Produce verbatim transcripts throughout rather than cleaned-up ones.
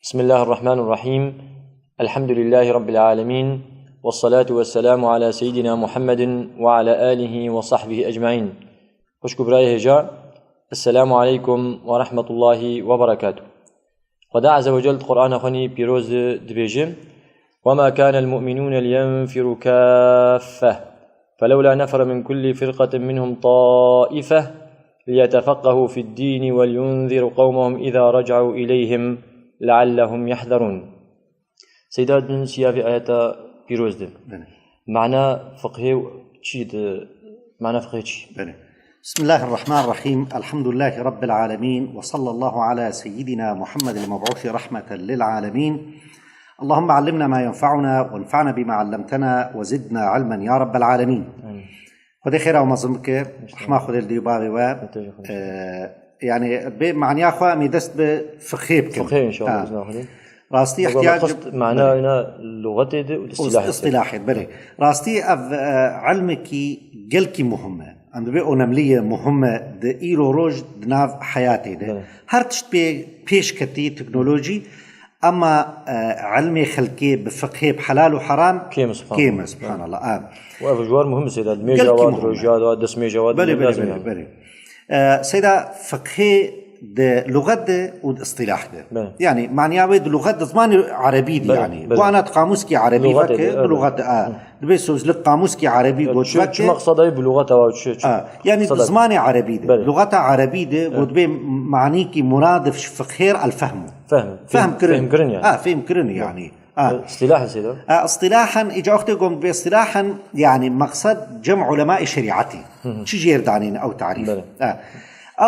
بسم الله الرحمن الرحيم. الحمد لله رب العالمين. والصلاة والسلام على سيدنا محمد وعلى آله وصحبه أجمعين. Xwişk û birayê hêja, Esselamu aleykum ve rahmetullahi ve berekatuh. Xweda Azze ve Cel di Qur'ana xwe nî pîroz de dibêje, وما كان المؤمنون لينفروا كافة فلولا نفر من كل فرقة منهم طائفة ليتفقهوا في الدين ولينذروا قومهم إذا رجعوا إليهم لعلهم يحذرون. Seyda, di bin siyavê ayeta pîroz de. Belê. Mana fiqhê çi de, mana fiqhê çi? Belê. بسم الله الرحمن الرحيم. الحمد لله رب العالمين. وصلى الله على سيدنا محمد المبعوث رحمة للعالمين. اللهم علمنا ما ينفعنا وانفعنا بما علمتنا وزدنا علما يا رب العالمين. Amîn. Xwedê xêra we mezin bike. Rehma Xwedê li dê û bavê we. Xwedê xwe. Ee, yani bê maniya xwe em ê dest bi fiqhê bikin. Fiqhê inşallah, Ha. bi izna Xwedê. Rastî Baba, ihtiyacım xist mana Belê. ina luxetê de û Û istilahê de. istilahê, belê. Rastî ev, e, ilmekî gelkî muhim e. Em dibê önemli ye, muhim e, di îro roj di nav heyatê de. Belê. Her tişt pê pêş ketî teknolojî, ama, e, ilmê xelkê bi fiqhê, bi helal û heram Kêm e, subhanallah. kêm e, subhanallah. Ha. Û ev ji war muhim e, Seyda, di mêja Gelkî wa, di muhim e. roja wa, destmêja wa, Belê, di belê, lazim belê, yani. belê. E, Seyda, fiqhê di luxet de û di istilah de. Belê. Yani, maniya wê di luxet di zimanê erebî de Belê, yani. belê. Bu ana di qamûskî erebî Luxet veke, de, di evet. luxet de, a. Hı. Dibê sözlük qamûskî erebî Ya, got çi, veke. çi maqsada wî bi luxeta wa, çi, çi Ha, yani di maqsada? zimanê erebî de, Belê. luxeta erebî de, Evet. got bê manîkî murad fiqhêr el fehmû. Fehm. Fehm Fehm, kirin. fehm kirin yani. Ha, fehm kirin yani. Ha. Îstilah ise de. Ha, istilahan, îca wextê gom dibê istilahan, yani maqsad cem ulema'ê şerîetî. Hı hı. Çi jêr danîn ew tarîf. Belê. Ha.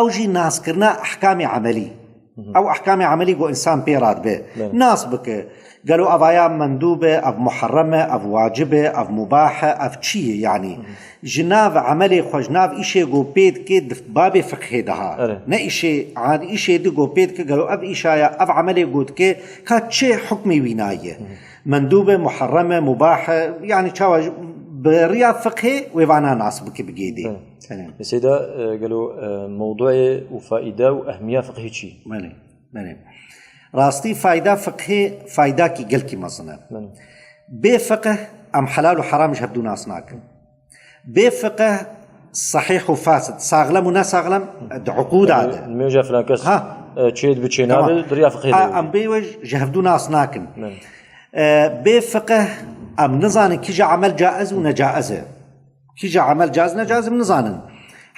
Ew jî naskirina ehkamê emelî. Hı hı. Ew ehkamê emelî ku insan pê radibe. Belê. Nas bike. Gelo evaya mendûb e, ev muherrem e, ev wacib e, ev mubah e, ev çi ye yani. Hı hı. Ji nav emelê xwe, ji nav îşê ku pê dike, di babê fiqhê de ha. Erê. Ne îşê, an îşê di ku pê dike, gelo ev îşaya, ev emelê ku dike, ka çi hukmê wî naye. Hı hı. Mendûb e, muherrem e, mubah e, yani çawa ji, bi riya fiqhê wê vana nas bike bi gêdê. Belê. Belê. Seyda, e, gelo, e, mewduê û faîde û ehmiya fiqhê çi? Belê, belê. Rastî fayda fiqhê faydakî gelkî mezin e. Belê. Bê fiqh em helal û heram ji hevdû nas nakin. Bê fiqh sehîh û fasid, saxlem û nesaxlem, di uqûda de. Mêja filan kes, Ha. e, çê dibi çê Tamam. nabe, di riya fiqhê Ha, de. em bê we ji hevdû nas nakin. Belê. E, bê fiqh em nizanin kîja emel caiz û necaiz e. Kîja emel caiz necaiz em nizanin.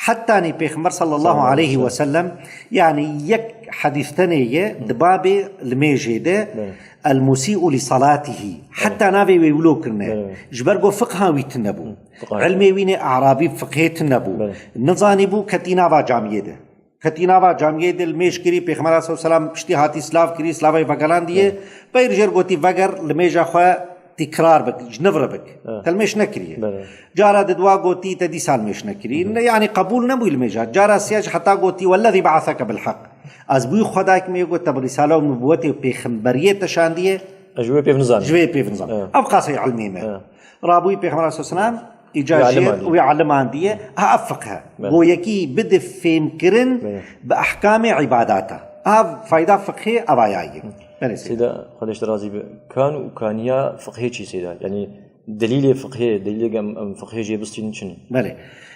Hetanî Pêxember sallallahu Sallallahu aleyhi aleyhi ve sellem, yani yek hedîs tenê ye, di babê limêjê de, Belê. El musî'u li salatihi. Heta navê wê wilo kirine. Belê. Ji ber ku fiqha wî tune bû. Fiqha. Ilmê wî nê arabî fiqhê tune bû. Belê. Nizanî bû ketî nava camiyê de. Ketî nava camiyê de limêj kirî, Pêxember aleyhisselam piştî hatî silav kirî, silavê vegerandiye. Belê. Peyr jêr gotî veger limêja xwe tîkrar bik, ji nivre bik. Evet. Te limêj nekiriye. Belê. Cara di dua gotî te dîsa limêj nekirî. Hı hı. Ne, yani qebûl nebûyî limêja. Cara siya jî heta gotî, "Wellezî be'eseke bil heq." Ez bûyî Xwedayek me got te bi risale û nubûwetê û pêxemberiyê te şandiye. Ez ji wê pêv nizanim. Ji wê pêv nizanim. Evet. Ev qasey ilmê me. Evet. Rabûyî Pêxember aleyhisselam îca Wî jê alimandiye. wî alimandiye. Ha, ev fiqh e. Evet. Go yekî bide fêmkirin Evet. bi ehkamê îbadata. Ev fayda fiqhê evaya ye. Belê Seyda. Seyda, Xwedê ji te razî be. Kan û kaniya fiqhê çi Seyda? Yani delîlê fiqhê, delîlê em, em fiqhê jê bistînin çi ne? Belê.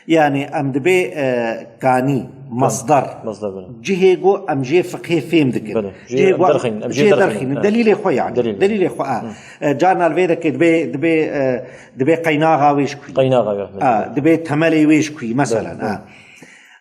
Yani em dibê, e, kanî, masdar. Masdar, belê. Cihê ku em jê fiqhê fêm dikin. Belê. Jê Cihê em ku em derxînin, em jê jê derxînin, derxînin. ha. Delîlê xwe yani. Delîl. Delîlê xwe, ha. Hı. E, carna li vê dekê dibê, dibê, e, dibê qeynaxa wê ji ku yî. Qeynaxa wê, Ha, belê. dibê temelê wê ji ku yî, mesela, Belê, ha.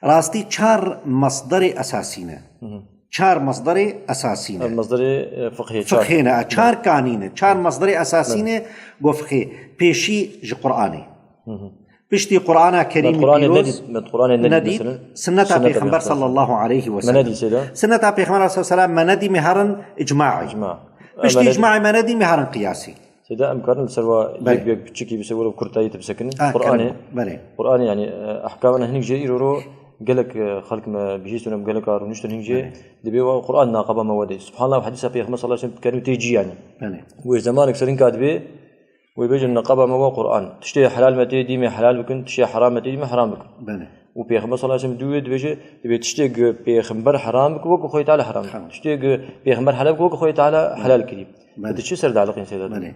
Rastî çar masderê esasî ne. Hı hı. Çar masderê esasî ne. Ev masderê, e, fiqhê, çar. Fiqhê ne, çar Belê. kanî ne. Çar masderê esasî Belê. ne, go fiqhê. Pêşî ji Qur'anê. Hı hı. Piştî Qur'ana Kerîm Me Qur'anê pîroz nedît, me Qur'anê nedît nedît, mesela. Sinneta Sinneta Pêxember Pêxember. sallallahu aleyhi ve Me sellem. nedît Seyda? Sinneta Pêxember sallallahu aleyhi ve sellem me nedî, me herin icmaî. İcma. Piştî Me nedît. icmaî me nedî, me herin qiyasî. Seyda, em karin li ser wa Belê. yek, yek piçekî bi ser were kurtayî te bisekinin. Ha, Qur'anê, karin. Belê. Qur'anê yani, e, ehkamana hinek jê îro ro gelek, e, xelk me bihîstin em gelek a rûniştin hinek jê Belê. dibê wa Qur'an naqaba me wedê. Subhanallah, hadîsa Pêxember sallallahu aleyhi ve sellem kerîm tê cî yani. Belê. Wê zemanek serinka dibê, Wê bêjin neqaba me wa Qur'an. Tiştê helal me tê dî me helal bikin, tiştê heram me tê dî me heram bikin. Belê. Û Pêxember sallallahu aleyhi ve sellem dû wê dibêje, divê tiştê ku Pêxember heram bike, weke Xwedê Teala heram kir. Heram. Tiştê ku Pêxember helal bike, weke Xwedê Teala helal kirî. Belê. Tu çi ser dialiqîn Seyda? Belê.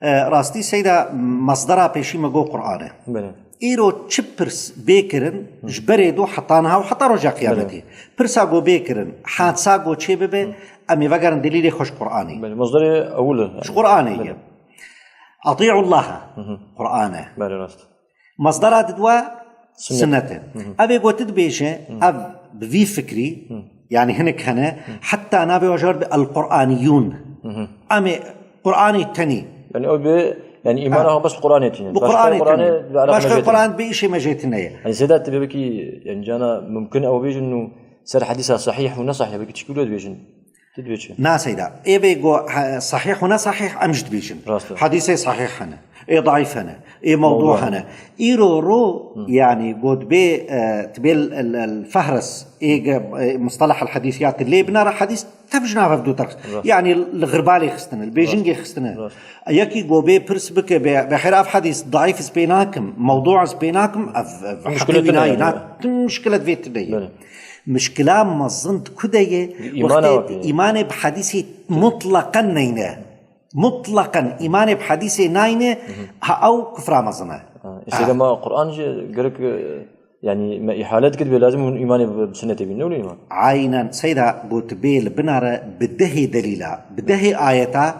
E, rastî Seyda, masdera pêşî me got Qur'an e. Belê. Îro çi pirs bê kirin, ji berê do heta niha û heta roja qiyametê. Belê. Pirsa go bê kirin, hadisa go çê bibe, em ê vegerin delîlê xwe ji Qur'anê. Belê. Masderê ewil e. Ji Qur'anê ye. Belê. Ati'ullaha. Hı hı. Qur'an e. Belê, rast. Masdera didwa Sünnet. Sünnet e. Hı hı. Ev ê got dibêje, hı, ev bi vî fikrî, hı, yani hinek hene, hı, heta navê wajar bi El-Qur'aniyun. Hı hı. Em ê Qur'anê tenê. Yani o bi, yani iman, ha, ha bas Qur'anê tîne. Bu Qur'anê tîne. Başka Qur'an bi işê me jê tine ye. Yani Seyda, tu belkî, yani cana mümkün ew bêjin û ser hadîsa sahih û ne sahih, belkî tişkî wilo dibêjin. Tu dibê çi? Na Seyda. Ê bê go, ha, sahih û ne sahih em ji dibêjin. Rast e. Hadîsê sahih hene. Ê daîf hene. Ê mewdû hene. Mewdû hene. Îro ro, hı, yani go dibê, e, tibê el, el, el fehres, ê ge, e, mustaleh el hadîs ya tu lê binara hadîs tev ji nav hevdû derx. Rast. Yani li xirbalê xistine, li bêjingê xistine. Rast. Yekî go bê pirs bike, bê, bê xêr ev hadîs daîf ez pê nakim, mewdû ez pê nakim, ev, ev heqê wî nayê, na, tu muşkilet vê tine ye. Belê. Mişkila mezin di ku de ye? Di îmana wextê wekî. Îmanê bi hadîsê mutlaqen neyne. Mutlaqen îmanê bi hadîsê nayne, hı hı, ha ew kufra mezin e. Ha, îşte, ha, dema Qur'an jî gerek, e, yani me îhale dikir, bê lazim hûn îmanê bi, bi sünnetê bîn, ne wilo îman? Aynen, Seyda got bê li binare bi dehê delîla, bi dehê ayeta, hı,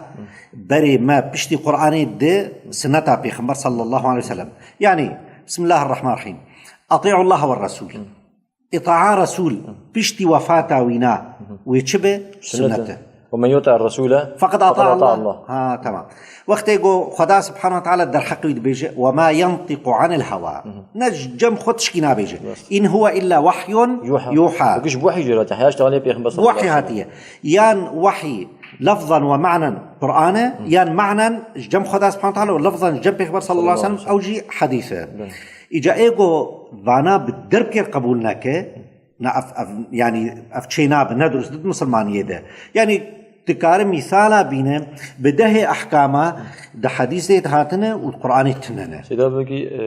berê me piştî Qur'anê di sünneta Pêxember sallallahu aleyhi ve sellem. Yani, Bismillahirrahmanirrahim. Ati'ullaha ve Resul. Hı. Îtaa Resul, piştî wefata wîna, wê çi be? Sünnet e. Sünnet e. Ve men yuti' Resule feqad ata Allah. Ha, tamam. Wextê ku Xweda Subhanahu ve Teala derheqê wî dibêje, "Ve ma yantiqu anil hewa." Ne ji cem xwe tişkî nabêje. Rast. "In huve illa vahyun yuha." Yuha. Wekî ji wehî jê re, Tehyaj Teala'yê Pêxember sallallahu aleyhi ve sellem. Wehî hatiye. Yan wehî lefzan ve ma'nen Qur'an e, yan ma'nen ji cem Xweda Subhanahu ve Teala û lefzan ji cem Pêxember sallallahu aleyhi ve sellem, ew jî hadîs e. Belê. Îca ê go vana bi derbkê qebûl neke, na ev, ev, yani ev çê nabe, ne durust, di misilmaniyê de. Yani dikare mîsala bîne, bi dehê ehkama di hadîsê de hatine û Qur'anê tine ne. Seyda, belkî, e,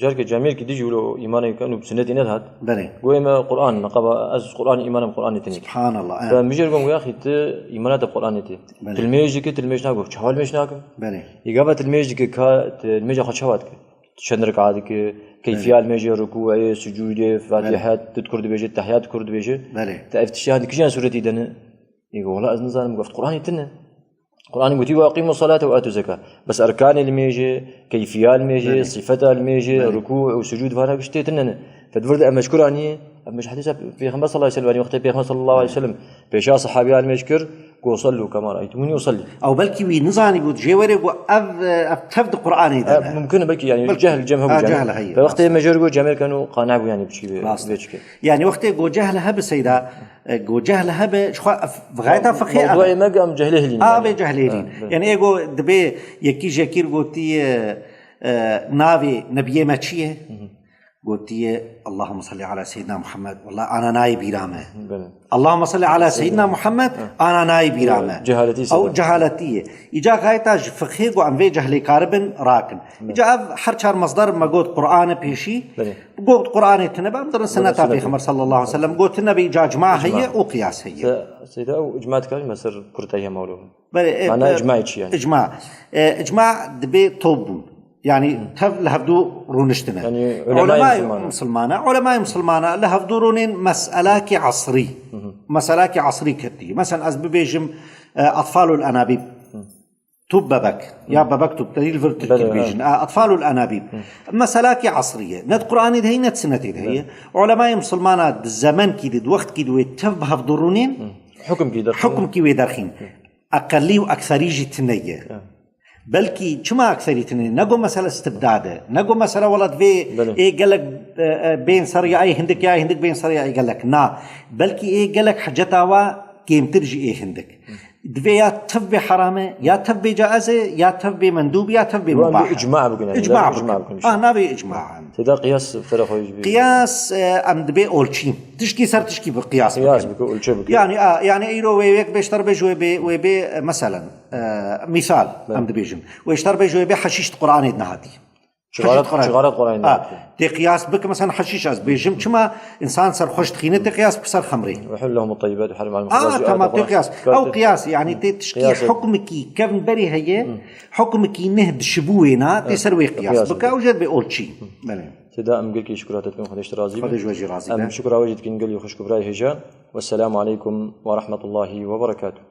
carkê cemêrkî dijî wilo îmanê ken û bi sünnetê nedihat. Belê. Goyê me Qur'an, me qaba ez Qur'an, îmanê me Qur'anê tine. Subhanallah, evet. Ben bijêr gom, yaxî tu îmana te Qur'anê tê. Belê. Tilmêj dike, tilmêj nago. Çawa tilmêj nakim? Belê. Îgava tilmêj dike, ka tilmêja xwe çawa dike? Çend reka dike, keyfiya limêjê, rukûyê, sucûdê, Fatiha, tu dikur dibêje, tehiyat dikur dibêje. Belê. Te ev tiştiyan di kîjan sûretî de ne? Ê, wela ez nizanim, goft Qur'anê tine. Qur'anê gotî, "Ve aqimu salate ve atu zeka." Bes erkanê limêjê, keyfiya limêjê, sifeta limêjê, rukû û sucûd vana giştê tine ne. Fedvir de em meşkura niye? Em ji hadîsa Pêxember sallallahu aleyhi ve sellem, wextê Pêxember sallallahu aleyhi ve sellem pêşa sahabiyan limêj kir, Ku sallu kema ra'aytumuni usalli. Ew belkî wî nizanî bû, jê were ku ev, ev tev di Qur'anê de ne. Mumkin e belkî, yani, cehl cem hebû, ha, cehl heye. Ve wextê me jê re got, cemêr ken û qane bû, yani, biçî vê, vê çike. Yani wextê ku cehl hebe Seyda, e, ku cehl hebe, ji xwe ev, gayeta fiqhê ev. Mewduê me em cehlê hilîne. A, yani. Vê cehlê hilîn. Ha, evet. Yani ê ku dibê yekî jekîr gotî, e, e, navê nebiyê me çi ye? Gotiye, "Allahümme salli ala Seyyidina Muhammed." Wela ana nayê bîra me. Belê. "Allahümme salli ala Seyyidina Muhammed", ha, ana nayê bîra me. Cehaletî. Ew sebep. Cehaletî ye. Îca gayeta ji fiqhê ku em vê cehlê karibin rakin. Belê. Îca ev her çar masdar me got Qur'an e pêşî. Belê. Got Qur'anê tine be, em dirin sünneta Pêxember sallallahu aleyhi ve sellem. Got tine be, îca icma heye û qiyas heye. Se-, Seyda, ew icma dikarî me ser kurtayî hema wilo. Belê, e, mana e, icmayê çi yani? Icma. E, icma dibê top bûn. Yani tev li hevdû rûniştine. Yani ulemay Ulemay musulmana. Musulmana, ulemay musulmana li hevdû rûnên meselakî asrî. Meselakî asrî ketî. Mesela ez bibêjim, e, atfalul enabîb. Top bebek. Ya bebek top, te dî li vir Tirkî dibêjin. Belê, evet. E, atfalul enabîb. Meselakî asrî ye. Ne di Qur'anê de heye, ne di sünnetê de heye. Ulemay musulmana di zemenkî de, di wextkî de wê tev bi hevdû rûnên. Hukmkî derxîn. Hukmkî wê derxîn. Eqelî û ekserî jî tune ye. Ya. Belkî çima ekserî tune? Ne go mesele istibdad e. Ne go mesele welat vê, belê, ê gelek, e, e, bên ser ya ê hindik, ya ê hindik bên ser ya ê gelek. Na. Belkî ê gelek heceta wa kêmtir jî ê hindik. Divê ya tev bê heram e, ya tev bê caiz e, ya tev bê mendûb, ya tev bê mubah. Icma bikin, yani, icma bikin. Ah, navê icma. Seyda qiyas fera xwe ji bî. Qiyas, e, em dibê olçî. Tişkî ser tişkî bi qiyas bikin. Qiyas bikin, ölçü bikin. Yani, a, yani îro wê yek bê ji te re bê ji wê bê, wê bê, e, meselen, e, misal, belê, em dibêjin. Wê ji te re bê ji wê bê heşîş di Qur'anê de nehatî. Çixaret Quran. Çixaret Quran. Ha, tê qiyas bike, mesela, heşîş ez bêjim, çima insan ser xweş dixîne, tê qiyas bike ser xemrê. Ve hillehum tayyibat ve harim al. Ah, tamam, tê qiyas. Ew qiyas, yani tê tişkî hukmekî kevn berê heye, hukmekî neh dişibû wêna, tê ser wê qiyas bike, ew jê bê olçî. Belê. Tê da em gelkî şukura te dikin, Xwedê ji te razî be. Xwedê ji we jî razî be. Em şukura we jî dikin gelî xwişk û birayê hêja. Wesselamu aleykum ve rahmetullahi ve berekatuh.